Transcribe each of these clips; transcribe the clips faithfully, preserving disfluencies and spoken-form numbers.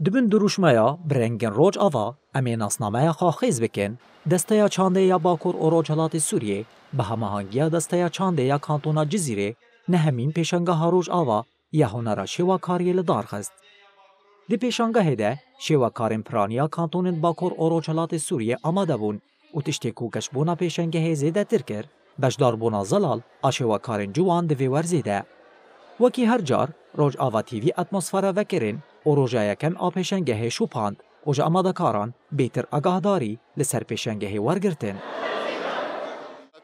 Di bin dirûşmeya bi rengên Rojava em ê nasnameya xwe xêz bikin. Desteya Çandê ya Bakur û Rojhilatê Sûriyê bi hemahangiya Desteya Çandê ya Kantona Cizîrê nehemîn pêşangeha Rojava ya hunera şêwekariyê li dar xist. Di pêşangehê de şêwekarên piraniya kantonên Bakur û Rojhilatê Sûriyê amade bûn û tiştê ku geşbûna pêşangehê zêdetir kir, beşdarbûna zelal a şêwekarên ciwan di vê werzê de. Wekî her car, Rojava T V atmosfera vekirin û roja yekem a pêşangehê şopand û ji amadekaran bêtir agahdarî li ser pêşangehê wergirtin.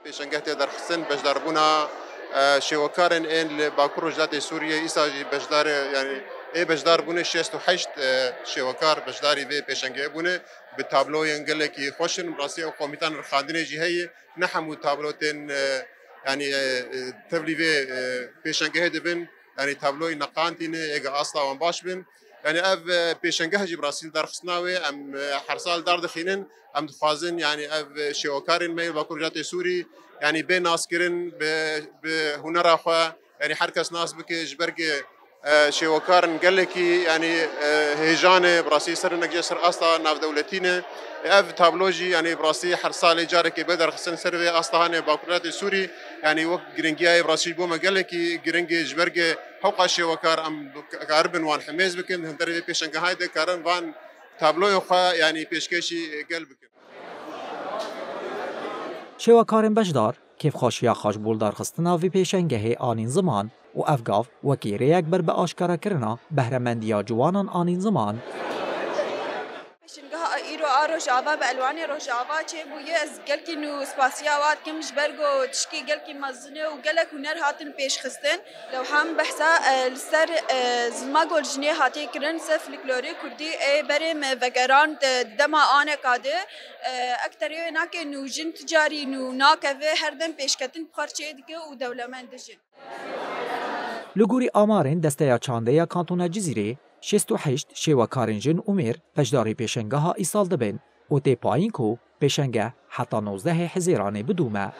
Pêşengeh tê derxistin beşdarbûna, e, şêwekarên ên li Bakur Rojhilatê Sûriyê, îsa jî beşdar, yanî ê beşdar bûne şêst û heşt, e, şêwekar beşdarî vê pêşengehê bûne. Bi tabloyên gelekî xweş in. Bi rastî ew komîtan rixandinê jî heye. Ne hemû tablo tên, e, yanî, e, e, tevlî vê, e, pêşengehê dibin. Yanî tabloyê neqandî ne, êga asta wan baş bin. Yanî ev, e, pêşengeh jî bi rastî li darxistina wê em, e, her sal dar dixînin. Em dixwazin, yanî ev, e, şêwekarên me yê Bakur Rojhilatê Sûrî, yanî bê naskirin, bi, bi hunera xwe, yanî her kes nas bike, ji ber ku, e, şêwekarên gelekî, yanî, e, hêjan e, bi rastî ser hinek jê ser asta navdewletî ne. Ev tablo jî, yanî bi rastî her salê carekê bê derxistin ser vê astahanê Bakur Rojhilatê Sûrî, yanî wek giringiya ye bi rastî ji bo me gelekî giring e, ji ber ku hewqa şêwekar em karibin wan hemêz bikin, li hunderê vê pêşengehayê de karin van tabloyên xwe, yanî pêşkêşî gel bikin. Şêwekarên beşdar kêfxweşiya xwe ji bo lidarxistina vê pêşengehê anîn ziman û ev gav wekî rêyek ber bi aşkarakirina behremendiya ciwanan anîn ziman. Pêşengeha îro a Rojava bi elwanê Rojava çêbûye. Ez gelkî nû spasiya wa dikim, ji ber ku tişkî gelkî mezin e û gelek huner hatin pêşxistin. Lewhan behsa, e, li ser, e, zilma ku li jinê hatiye kirin, ser folklorê kurdî ê berê me vegerand, e, di dema aneka de, e, ekterê wê nake nû jin ticarî nû nakeve, her dem pêşketin bi xwe çê dike û dewlemend dijin. Li gorî amarên Desteya Çandê ya Kantona Cizîrê, şêst û heşt şêwekarên jin û mêr beşdarî pêşengeha îsal dibin û tê payîn ku pêşengeh heta nozdehê Hizêranê bidûme.